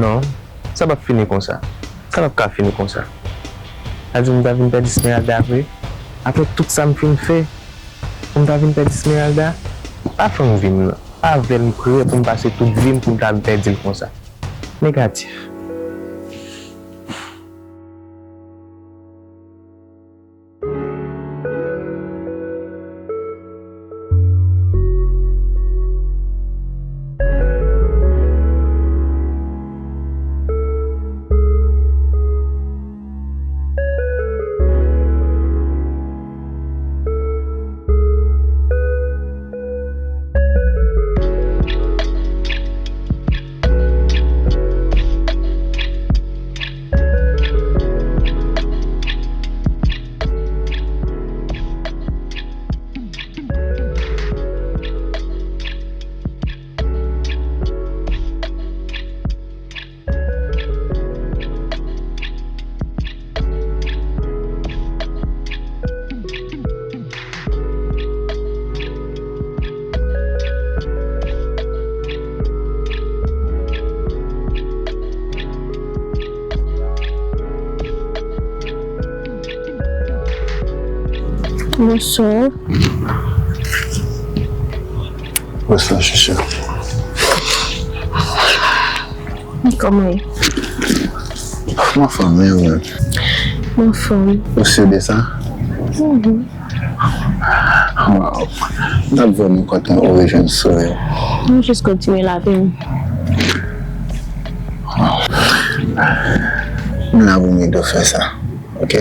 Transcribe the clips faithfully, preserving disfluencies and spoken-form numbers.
Non, sa p ap fini konsa. Sa p ap ka fini konsa. Sa di m ta vin pèdi Esmeralda vre? Apre tout sa m fin fè, pou m ta vin pèdi Esmeralda? Pa fanm vi m nan. Pa avè l m prè pou m pase tout vi m pou m ta vin pèdi l konsa. Negatif. Bonswa. Bonswa, Chouchou. Kòman w ye? Mwen anfòm, e ou menm? Mwen anfòm. Ou si de sa? Mhm. Waw. M t ap vrèman kontan ou rejwenn souri w. Mwen jis kontinye lavi m. Waw. M la pou m ede w fè sa. Ok.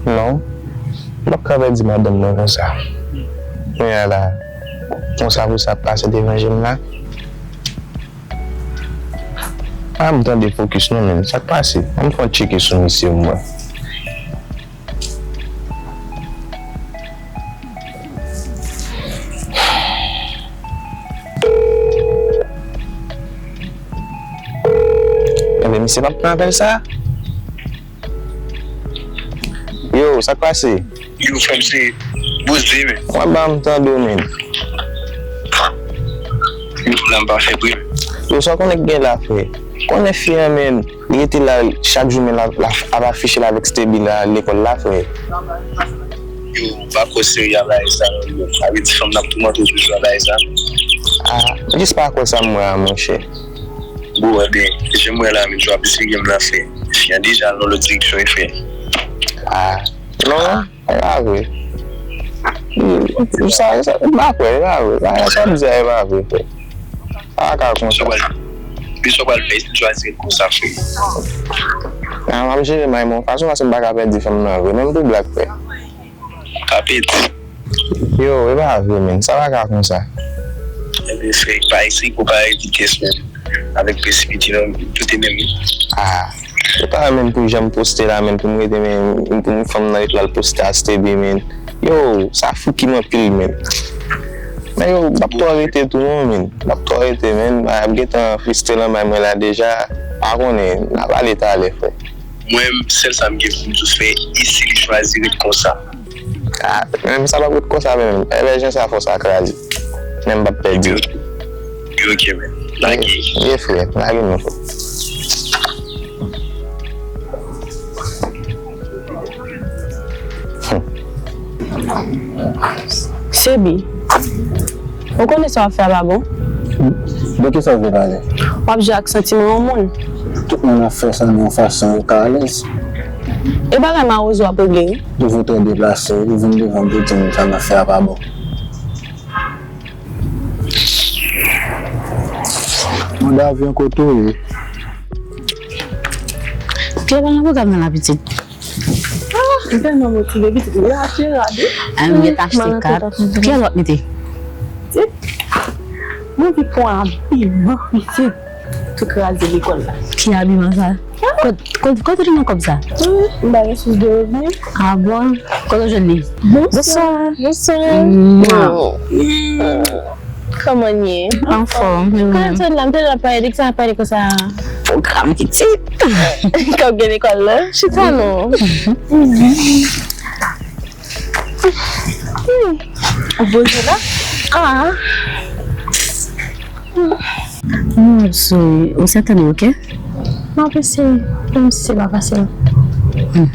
Non, m p ap ka pèdi madanm mwen konsa. Kounye a la, konsa pou sa ap pase devan je m la. A, m tande fokis non, men sa k pase? Ann fè yon tcheke sou misye m wè. Enben, misye p ap pran apèl sa. Yo, sa k pase? Yo, frè m, se Bouzi, men. Mwen ba m tande w, men. Yo, la m pa fè pri. Yo, sa w konnen k gen la, frè? Konnen fi an, men. Li rete la chak jou, men l ap, l ap, ap afiche l avèk Stebby la lekòl la, frè. Yo, m pa kwè serye a bagay sa non, yo. Sa vle di fanm nan ap toumante w toujou a bagay sa. Ah, m jis pa kwè sa m wè a, monchè. Bon, ebyen, jan m wè la, men, jwa pi serye m nan fè. Fi an deja al nan lòt direksyon, e frè. Ah, non. E pa vre. Sa, sa, m pa kwè, e pa vre. Sa, sa w di a, e pa vre, frè. Sa pa ka konsa. Kisa w pral, kisa w pral fè si l chwazi ret konsa, frè? A, m ap jere may mwen yon fason, paske m pa ka pèdi fanm nan vre, menm pou blak, frè. Kapit. Yo, e pa vre, menn. Sa pa ka konsa. Ebyen, frè, pa eseye konpare vitès, menn, avèk presipite, non. Tout e menm. Ah. Se pa menm pou jan m poste la, menm pou m rete, menm pou m fanm nan ret la, l poste a Stebby, menm. Yo, sa fou ki m anpil, menm. Men yo, m p ap twò rete tou non, menm. M p ap twò rete, menm. M ap gentan freestyle anba mwen la deja. Pa konnen, n a pale talè, frè. Mwen, sèl sa m gen pou m di w, frè, e si li chwazi ret konsa. Ah, menm sa p ap ret konsa menm. Ebyen jan sa fò sa kraze. Men m p ap pèdi. Ebyen, ok, men. Lage. Ye, ye, frè. Lage non, frè. Stebby, ou konnen sa w ap fè a pa bon? De kisa w vle pale? W ap jwe ak santiman yon moun. Tout moun ap fè sa nan yon fason yo ka alèz. E bagay mawozo w ap regle, wi. Ou voye w deplase, ou vin devan m pou di m sa m ap fè a pa bon. Manda avyon kote w ye? Pye pa nan pwogram nan la, pitit. Ah, m tèlman motive, pitit, m rache rad, wi. Ah, m gentan achte kat. Kiyès w ap mete? Pitit, mwen anvi pran abiman, pitit. Tou kraze lekòl la. Ki abiman sa? Kot-, kot-, kote w jwenn kòb sa? Wi, m pa gen sous de revni. Ah bon? Kote w jwenn li? Bonswa. Bonswa. Mwa. Kòman n ye? Anfòm, e ou menm? Kòman w la? M te la pale de ki sa, pale konsa. Pwogram pitit. Kòb gen lekòl la. Chita non. Ou poze la? Ah. M ap sou, ou sa tande, oke? M ap eseye, menm si se pa fasil. Hmm.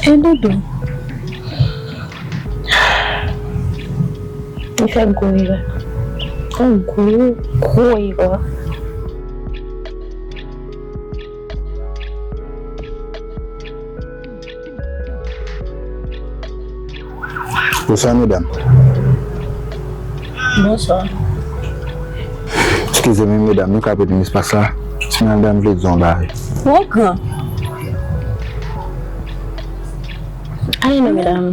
E Doudou? Li fè gwo erè. Yon gwo, gwo erè. Bonswa, medam. Bonswa. Eskize m, medam, nou ka prete m espas la? Esmeralda, m vle di w yon bagay. Ou gran. Ale non, medam.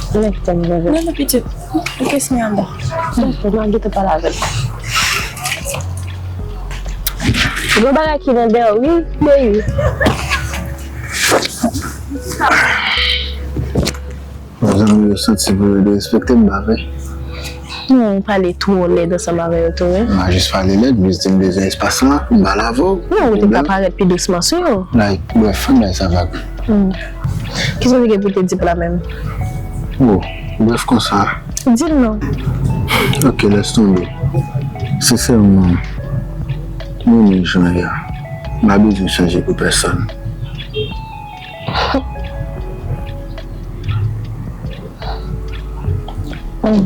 Nèg tèm vèvè. Non, non, pitit. Ou kesyon anda. Dakò, m ap gentan pale avè l. Gwo bagay ki nan dèyè w, wi, baby. Mezanmi, yo santi pou yo derespekte m, pa vre? Non, ou pale twò lèd ansanm avè yo tou, wi. M pa jis pale lèd, m jis di m bezwen espas lan pou m pale avè w. Non, ou te ka parèt pi dousman sou yo. Like, brèf, fè m bay sa vag. Hmm. Kisa w te gen pou w te di pou la menm? Bon, brèf konsa. Di l non. Ok, lès tonbe. Sensèman, m renmen jan l ye a. M pa bezwen chanje pou pèsonn. Hmm.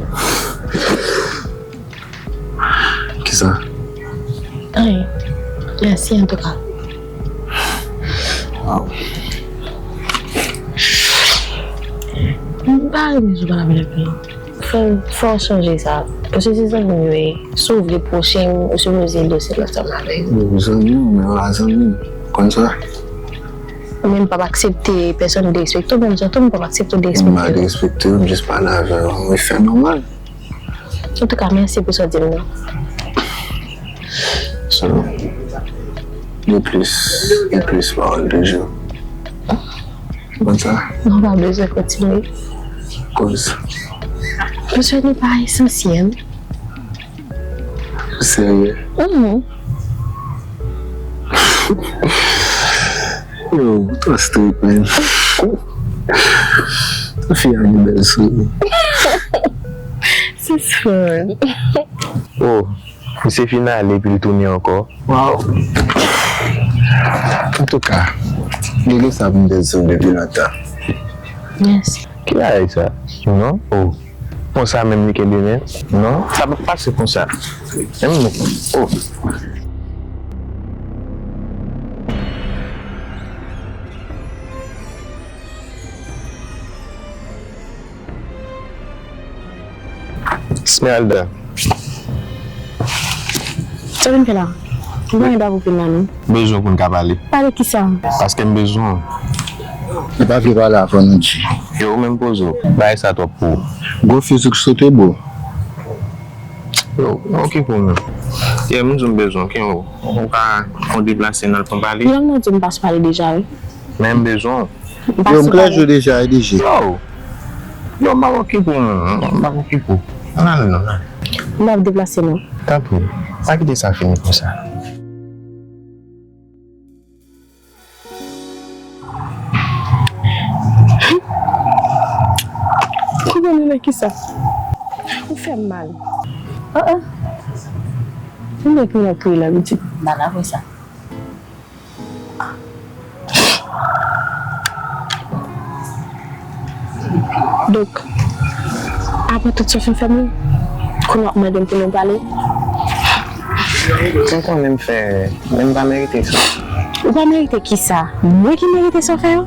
Kisa? Anyen. Mèsi antouka. Waw. M pa renmen jan w pale avè nèg la. Fò, fò w chanje sa. Paske se zanmi w ye. Si w vle pwoche m, ou sipoze ede w se lòt zanmi avè yo. Yo, zanmi w, men yo pa zanmi m. Konn sa? Ou menm p ap aksepte pèsonn derespekte w, menm jan tou m p ap aksepte w derespekte m. M pa derespekte w, m jis pale avè w. Mwen fè nòmal. Antouka, mèsi pou sa w di m nan. So, gen plis, gen plis pawòl toujou. Konn sa? Non, w pa bezwen kontinye. Koz? Paske li pa esansyèl. Serye? Mhm. Yo, ou twò strik, man. Fi a gen bèl souri. Se sèl. Oh, misye fin ale epi l tounen ankò. Waw. Antouka, gen sa pou m te di w depi lontan. Mèsi. Ki bagay sa? Non? Oh. Konsa menm li kenbe men? Non, sa p ap pase konsa. Menm non. Oh. Esmeralda. Sa w vin fè la? M pa gen dwa pou vin la non. Bezwen pou n ka pale. Pale kisa? Paske m bezwen w. Li pa vle pale avè w non, G. Yo, ou menm poze w. Bagay sa twòp pou ou. Gwo fizik sote, bro. Yo, okipe w menm. Yeah, m di w m bezwen w, ok? Ou ka fè yon deplase nan l pou n pale? Yo, m di w m pa sou pale deja, wi. Men m bezwen w. M pa sou pale. Yo, m klè jou deja, e D J. Yo! Yo, m pa okipe w menm, m pa okipe w. Ann ale non, ann ale. M ap deplase non. Tanpri, pa kite sa fini konsa. Kounya nou nan kisa? Ou fè m mal. Ah, ah. Ou mèt mwen ap kriye la, pitit. M pa dakò sa. Donk, apre tout sa w fin fè m, kounye a w ap mande m pou nou pale? Ou konnen m fè, men m pa merite sa. Ou pa merite kisa? Mwen ki merite sa w fè yo?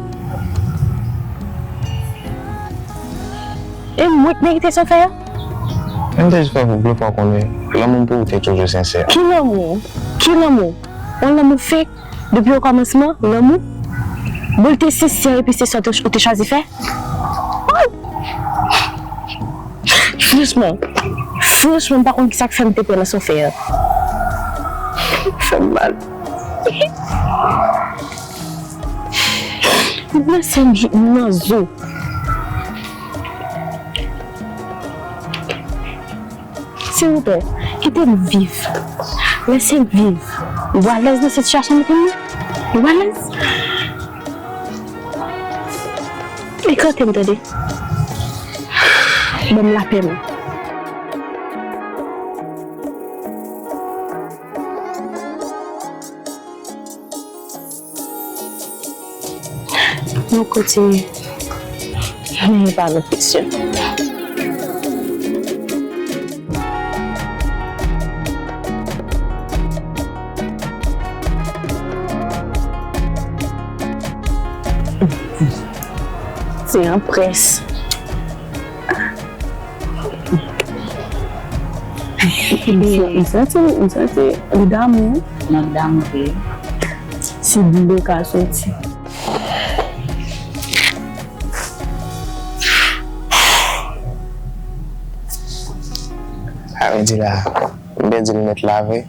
E mwen k merite sa w fè yo? M te jis vle fè w konnen lanmou m pou ou te toujou sensè. Ki lanmou? Ki lanmou? Yon lanmou fake? Depi okòmansman, lanmou? Bon, l te sensè epi se sa w te chwazi fè? Franchman, franchman, m pa konn kisa k fè m te pè nan sa w fè a. Fè m mal. Nan sèm jou, m nan zo. Silvouplè, kite m viv. Lèse m viv. Ou alèz nan sitiyasyon m mete m nan? Ou alèz? Ekante m tande. Ban m lapè m. Yon kote, men pa lòt kesyon. Se an près. M santi, m santi li damou. Nan damou, wi. Si dlo ka soti. Sa vle di la, m pèdi l nèt la vre.